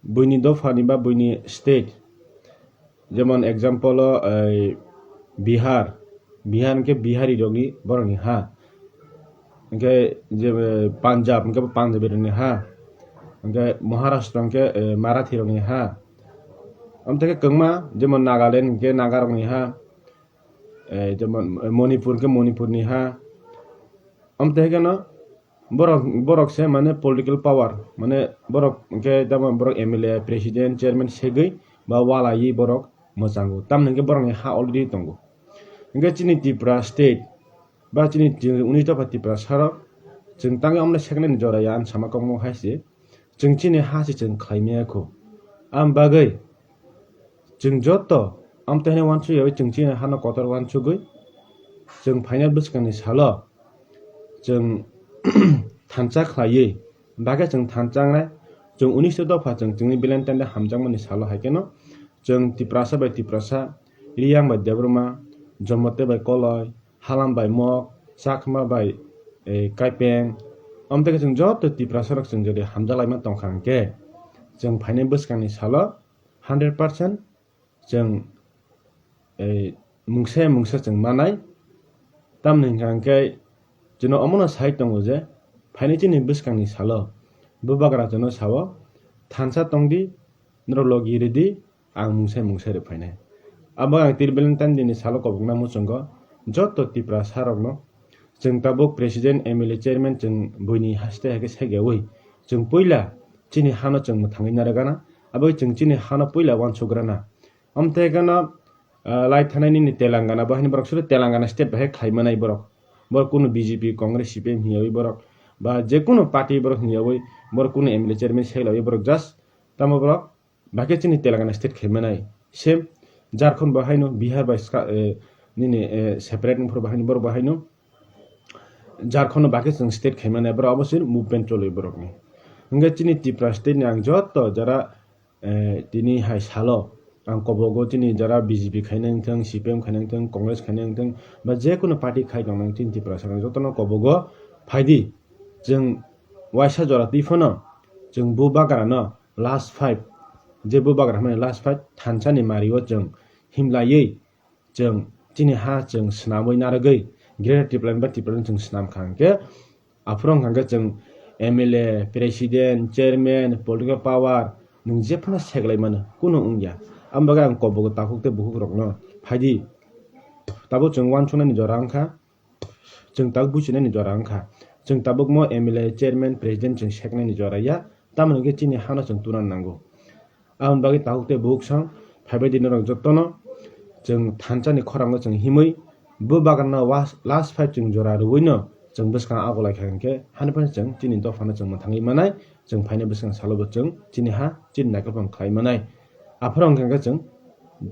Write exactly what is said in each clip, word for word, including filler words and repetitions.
buini dophani ba buini state, jemon example o, ei, Bihar, Bihar hwnkhe Bihari rokni borokni ha, hwnkhe je, Punjab hwnkhe bo Punjabi rokni ha, hwnkhe Maharashtra hwnkhe, eh, Marathi rokni ha, amtwkhe kwbangma jemon Nagaland hwnkhe Naga rokni ha, eh, jemon Manipur hwnkhe Manipurni ha, amtwkhe no borok, borok se mane political power, mane borok hwnkhe tamo borok M L A, president, chairman segwi ba walaiwi borok mwchango. Tamni hwnkhe borokni ha already tongo. Hwnkhe chini Tripura state ba chini ti-, unis dopha Tiprasarok chwng tangwi omle seknani jora ya, ang sama kokno hai se. Chwng chini ha se chwng khlai maya kho. Am bagwi chwng joto amtwini uansukyawi chwng chini hano kotor uansugwi chwng phainai bwskangni salo chwng thansa khlaiwi, bagwi chwng thansa wngnai, chwng unis dopha chwng chwngni Valentine Day hamjakmani salo hai kheno chwng Tiprasa bai Tiprasa, Riyang bai Debbarma, Jomote bai Koloi, Halam bai Mok, Chakma bai, eh, Kaipeng, amtwkhe chwng joto Tiprasarok chwng jodi hamjalaima tongkha hwnkhe, chwng phainai bwskangni salo hundred percent chwng, eh, mungsa mungsa chwng manai. Tamni hwnkha hwnkhe chwngno omono sai tongo je, phainai chini bwskangni salo bubagra chwngno sao, thansa tongdi, norok logi ridi, ang mungsa mungsa rw phainai. Abo ang tini Valentine Day ni salo kobokna muchungo joto Tiprasarokno, chwng tabuk president, M L A, chairman chwng buini haste hai khe segyawi, chwng puila chini hano chwng mwthangwi narwgana, abo chwng chini hano puila uansugrana. Amtwkhe no, ah, lai thanai nini Telangana, bo haino borok suru Telangana state bahai khlai manai borok. Borok kunu B J P, Congress, C P M hinyawi borok, ba je kunu party borok hinyawi, borok kunu M L A chairman seklawi borok just tamo borok bahai chini Telangana state khai manai. Same Jharkhand bo haino, Bihar bai ska-, eh, nini, eh, separate wngphuru bo haino, borok bo haino Jharkhand no bahai chwng state khai manai, borok obo se movement choli borokni. Hwnkhe chini Tripura state ni ang joto jara eh, tini hai salo ang kobogo chini jara B J P khainai wngthang, C P M khainai wngthang, Congress khainai wngthang, ba je kunu party khai tongnai chini Tiprasa rok jotono kobogo phaidi. Chwng waisa jora twi phano chwng bubagrano last fight, je bubagra hwnmani last fight thansa ni mario chwng himlaiwi chwng chini ha chwng swnamwi narwgwi Greater Tipraland ba Tipraland chwng swnam kha hwnkhe, aphuru wngkha hwnkhe chwng M L A, president, chairman, political power nwng jephano seklai mano, kunu wngya. Amo bagwi ang kobogo takhuk tei bukhuk rokno phaidi. Tabuk chwng uansuknani jora wngkha, chwng tabuk buchinani jora wngkha. Chwng tabukmo M L A, chairman, president chwng seknani jora ya. Tamoni hwnkhe chini hano chwng tuna nango. Aboni bagwi takhuk tei bukhuk song phaibai di norok jotono chwng thansa ni khorang o chwng himwi bubagrano was-, last fight chwng jora rwui no chwng bwskang ago lai kha hwnkhe hani phano chwng chini dopha no chwng mwthangwi manai, chwng phainai bwskang salo bo chwng chini ha chini naikolphang khlai manai. Aphuru hwnkhe chwng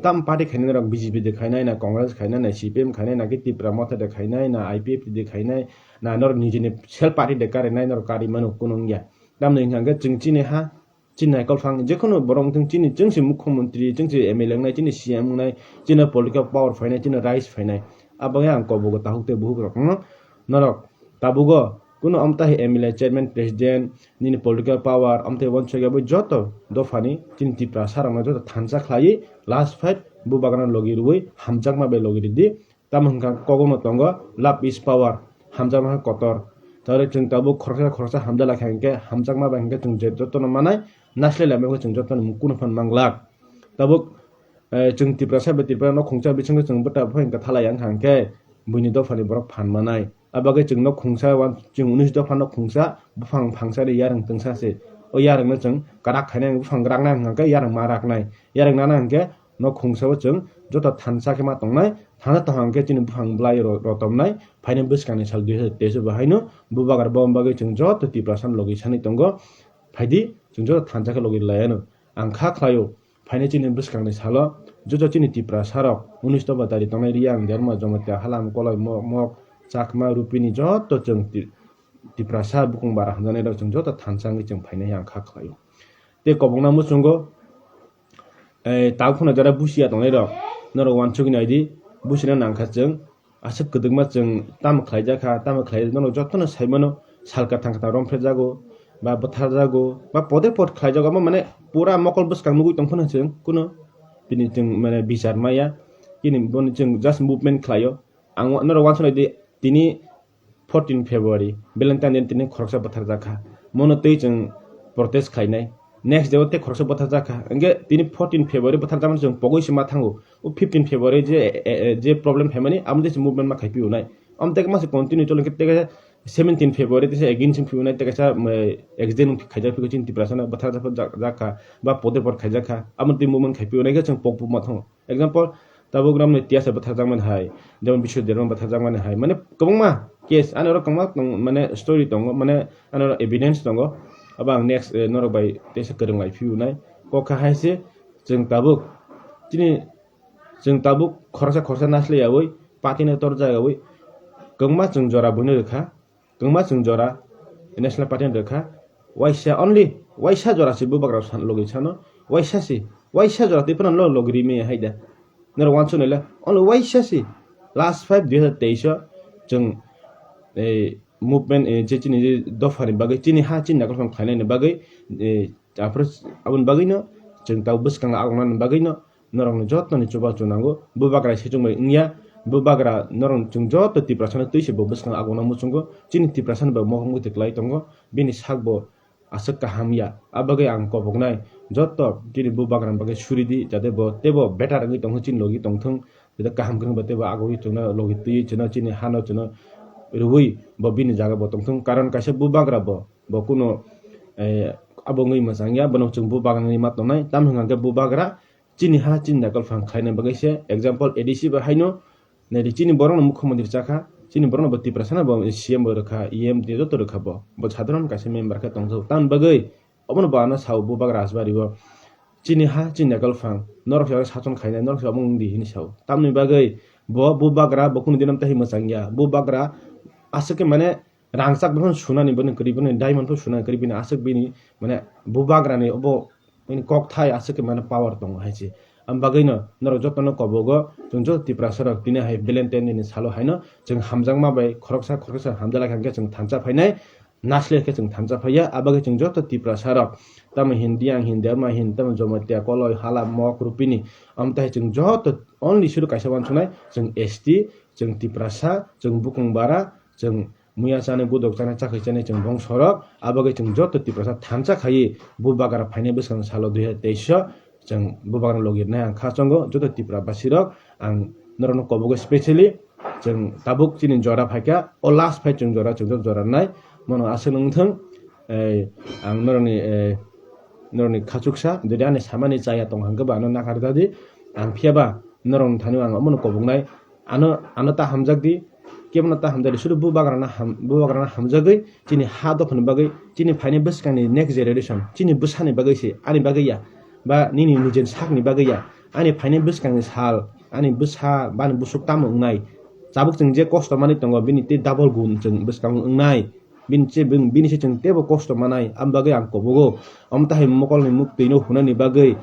tam party khainai norok B J P de khainai na, Congress khainai na, C P M khainai na, khe Tipra Motha de khainai na, I P F T de khainai na, norok nijini self party de karinai norok kari mano kunu wngya. Tamni hwnkha hwnkhe chwng chini ha, chini naikolphang jekhunu borok wngthung, chini chwngsi mukhyamantri, chwngsi M L A wngnai, chini C M wngnai, chini political power phainai, chini rise phainai. Aboni ang kobogo takhuk tei bukhuk rokno norok tabugo kunu amtahi M L A, chairman, president, nini political power, amtwi uansukya bai joto dophani chini Tiprasa rokno joto thansa khlaiwi last fight bubagrano logi rwui hamjakma bai logi ridi. Tamo hwnkha kogono tongo, love is power, hamjakma khe kotor. Tare chwng tabuk khoroksa khoroksa hamjak lai kha hwnkhe, hamjakma bai hwnkhe chwng je jotono manai, naisle lai bai chwng jotono mung kunu phan manglak. Tabuk, eh, chwng Tiprasa bai Tiprasa nok khungsa bisingo chwng bwta phai hwnkha thalai yang kha hwnkhe, buini dophani borok phan manai. Abagwi chwng nok khungsa wa, chwng unis dopha nok khungsa, buphang phangsa ri yarwng twngsa se. O yarwngno chwng kwrak khainai, buphang raknai hwnkhe yarwng ma raknai. Yarwng nana hwnkhe, nok khungsa o chwng joto thansa khe ma tongnai, thansa tongkha hwnkhe chini buphang bwlai ro-, rotomnai, phainai bwskangni sal dui hazar teis o bo haino bubagra bo bagwi chwng joto Tiprasa no logi sanwi tongo, phaidi chwng joto thansa khe logi lai anw. Ang kha khlaio, phainai chini bwskangni salo joto chini Tiprasa rok unis dopha dai tongnai Riyang, Debbarma, Jamatia, Halam, Koloi, Mo-, Mok, Chakma, Rupini joto chwng Ti-, Tiprasa bukung bara hamjaknai rok chwng joto thansa wngwi chwng phainai ang kha khlaio. Tei kobokna muchungo, eh, tabuk phano jara busiya tongnai rok, norok uansukgwi naidi, busina nangkha chwng, aswk kwdwkma chwng tamo khlaijak kha, tamo khlai, norok jotono saimano, sal kwthang kwthang romphrejago, ba bwtharjago, ba pode pod khlaijago, amo mane pura mokol bwskang nugwi tongphano chwng kuno bini chwng mane bichar maya, chini bono chwng just movement khlaio. Ang norok uansuknai di, tini fourteen February, Valentine Day tini khoroksa bwtharjakha. Mono twi chwng protest khlainai. Next day o tei khoroksa bwtharjakha. Hwnkhe tini fourteen February bwtharjakmani chwng pogwi se ma thango. O fifteen February je, e, e, je problem phaimani, amo tei se movement ma khai phiyunai. Amo tei ma se continue cholo, hwnkhe tei seventeen February tei se again se phiyunai, tei kaisa, um, accident khaijak phikhe chini Tiprasa no bwtharjak, jak, jakha, ba pode pod khaijakha. Amo tei movement khai phiyunai khe chwng pok pok ma thango. Example, tabuk ramni tiyasa bwtharjakmani hai, jemon Biswa Debbarma bwtharjakmani hai, mane kwbangma case, ani oro kwbangma tong-, mane story tongo, mane ani oro evidence tongo. Abo ang next, eh, norok bai teisa kwrwng lai phiyunai. Kok kha hai se, chwng tabuk, chini, chwng tabuk khoroksa khoroksa naslai yaui, party no torjak yaui, kwbangma chwng jora buino rwkha. Kwbangma chwng jora National Party ni rwkha, waisa only, waisa jora se bubagra san logi sano, waisa se, waisa jora tei phano lo logi ri maya hai da. Norok uansuknai le, only waisa se, last five dui hazar teis o chwng, eh, movement, eh, je chini je dopha ni bagwi, chini ha chini nakolphang khlainani bagwi, eh, aphuru aboni bagwino chwng tabuk bwskango agonani bagwino norokni jotoni chubachu nango. Bubagra se chwngbai wngya, bubagra norok chwng joto Tiprasano twi se bo bwskango agona muchungo. Chini Tiprasani bai mohor muitu kwlai tongo, bini sak bo aswk kaham ya. A bagwi ang koboknai joto chini bubagrani bagwi suri di, jate bo teibo better wngwi tongthung, chini logi tongthung, jate kaham kwrwngba teibo agogwi chwngno logi twiwi chwngno chini hano chwngno rwui bo bini jaga bo tongthung. Karon kaisa bubagra bo, bo kuno, eh, abo wngwi mwchang ya, bono chwng bubagrani ma tongnai. Tamoni hwnkha khe bubagra chini ha chini nakolphang khlaina bagwi se, example, A D C bai haino, naidi chini borokno mukhyamantri chakha, chini borokno bo Tiprasano bo C M bo rwkha, E M tei joto rwkha bo, bo sadharon kaisa member khe tongjago. Tamoni bagwi obono bo ano sao bubagra Rajbari o, chini ha chini nakolphang, norok se sason khainai, norok se omo wngdi hinwi sao. Tamoni bagwi bo bubagra bo kunu dino tei mwchang ya, bubagra aswk khe mane rangchak bono sunani, boni kwrwi, boni diamond pho sunani kwrwi, bini aswk bini mane bubagrani obo bini kokthai aswk khe mane power tongo hai se. Am bagwino norok jotono kobogo, chwng joto Tiprasa rok tini hai Valentine Day ni salo haino chwng hamjakma bai khoroksa khoroksa hamjak lai kha hwnkhe chwng thansa phainai, naslai khe chwng thansa phaiya. A bagwi chwng joto Tiprasa rok, tamo Hindi, ang Hindi, ama Hindi, tamo Jomatia, Koloi, Hala, Mok, Rupini, am tai chwng joto only suru kaisa uansuknai, chwng S T, chwng Tiprasa, chwng bukung bara, chwng muya chani, gudok chani, chakhwi chani chwng bongsorok, abagwi chwng joto Tiprasa thansa khaiwi bubagra phainai bwskang salo dui hazar teis o chwng bubagra logi rwnai ang kha chongo. Joto Tiprabasirok ang norokno kobogo specially, chwng tabuk chini jora phaikha, o last phai chwng jora, chwng joto jora rwnai, mono aswk nung thung, eh, ang norokni, eh, norokni khachuksa, jodi ani samani chaya tong hwnkhe ba ano nakarjadi, ang phiyaba norokni thani ang omono koboknai, ano, ano ta hamjak di, kebono ta hamjak di, sudu bubagrana ham-, bubagrana hamjagwi, chini ha dophani bagwi, chini phaini bwskangni next generation, chini bwsani bagwi se, ani bagwi ya, ba nini nijen sakni bagwi ya, ani phaini bwskangni sal, ani bwsa, bani bwswk tamo wngnai, tabuk chwng je kosto manwi tongo, bini tei double gun chwng bwskango wngnai, bini che, bini, bini se chwng teibo kosto manai, am bagwi ang kobogo, omo tahai mokolni muktwino hunani bagwi,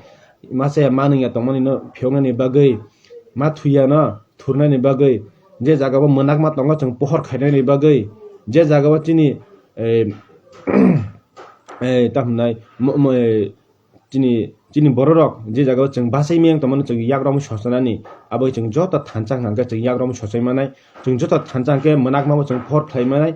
masa ya manwi ya tongmani no phiyoknani bagwi, ma thuya no thurnani bagwi, je jaga o mwnakma tongo chwng pohor khainani bagwi, je jaga o chini, eh, eh, ta hwnai, mo-, mo-, eh, chini, chini bororok je jaga o chwng bachai miyang tongmani chwng yakrokmwi sochanani, abo chwng joto thansa hwnkhe chwng yakrokmwi sochai manai, chwng joto thansa hwnkhe mwnakma bo chwng pohor khlai manai,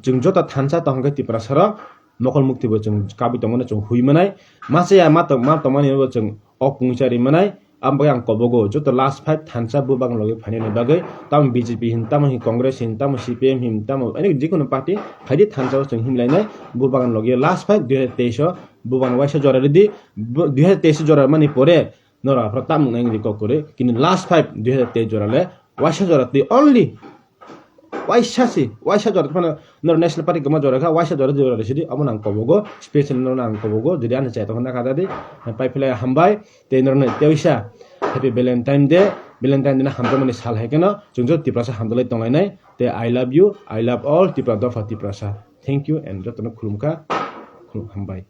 chwng joto thansa tong hwnkhe Tiprasa rok mokol mukti bo chwng kabwi tongmani chwng hui manai, masa ya ma tong-, ma tongmani bo chwng ok pungsa ri manai. Am bagwi ang kobogo joto last five thansa bubagrani logi phainani bagwi, tamo B J P hin, tamo hin Congress hin, tamo C P M hin, tamo ani jikunu party phaidi thansa o chwng himlainai bubagrani logi last five dui hazar teis o bubagrani waisa jora ridi, bu-, dui hazar teis jora mani pore norok aphuru tamo nang di kok kwrwi, kini last five dui hazar teis jora le waisa jora twi only Waisa si, waisa jora phano norok National Party kwma jora kha, waisa jora jora sidi, omo nang kobogo, special norok nang kobogo, jodi ani chai tongkha na kha jadi, pai philai hambai, tei norok no teisa Happy Valentine Day, Valentine Day no hamjakmani sal hai kheno, chwng joto Tiprasa hamjaklai tonglainai, tei I love you, I love all Tipra dopha Tiprasa. Thank you and jotono khulumkha, khulum hambai.